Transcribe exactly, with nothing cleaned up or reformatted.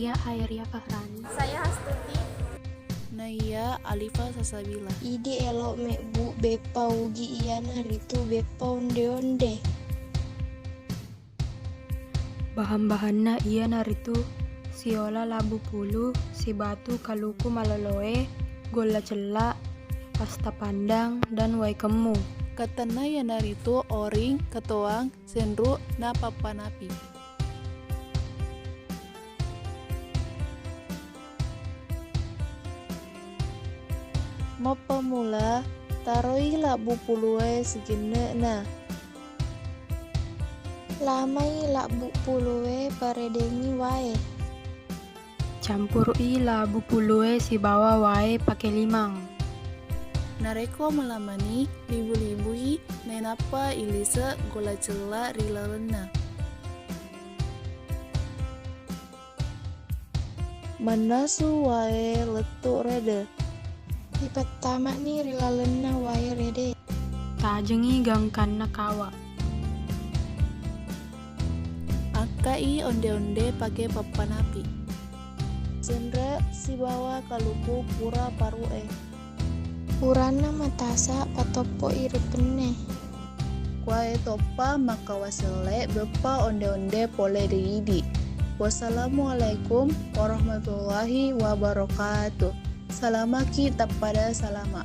Iya Khairia Fahrani. Saya Astuti. Naiya Alifa Salsabila. Idi elo mebbu beppa ugi iyanaritu beppa onde-onde. Bahan-bahanna iyanaritu siola labbu pulu, sibatu kaluku maloloe, golla cella, pasta pandang, dan wae kemmu. Kattanna iyanaritu oring, ketoang, senru, na pappanapi. Mappamula, taroi labbu pulue sigenne'na. Lamai labbu pulue paredengngi wae. Campuru'i labbu pulue sibawa wae pake limang. Narekko malamani, libu-libui nainappa ilise golla cella ri lalenna. Mannasu wae lettu rede. Ipettamani ri lalenna wae rede. Tajengi gangkanna kawa. Akkai onde-onde pake pappanapi. Senre sibawa kaluku pura paru'e. Purana matasa patoppo'i ri penne. Kuae toppa makkawa selle beppa onde-onde pole ri idi. Wassalamualaikum warahmatullahi wabarakatuh. Salamaki tappada salama.